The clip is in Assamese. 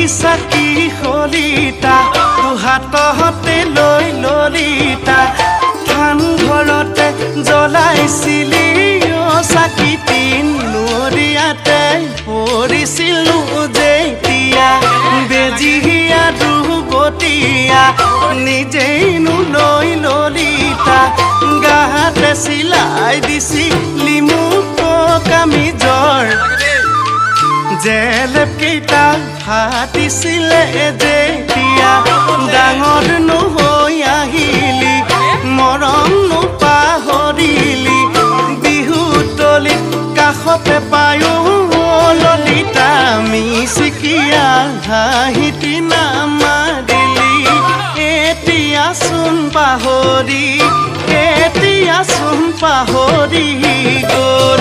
চাকি শলিতা হাততে লৈ ললিতা, থান ঘৰতে জ্বলাইছিলি অ চাকি, তিনৰিয়াতে পৰিছিলো যেতিয়া, বেজিয়া দুবটীয়া নিজেইনো লৈ ললিতা, গাতে চিলাই দিছিলি মোক কামিজৰ জেলেপ কেইটা ফাটিছিলে যেতিয়া, ডাঙৰ নহৈ আহিলি মৰম নোপাহৰিলি, বিহু তলিত কাষতে পায়ো ললিতা, মিচিকিয়া হাঁহিটি নামাৰিলি, এতিয়া চোন পাহৰি, এতিয়া চোন পাহৰিলি।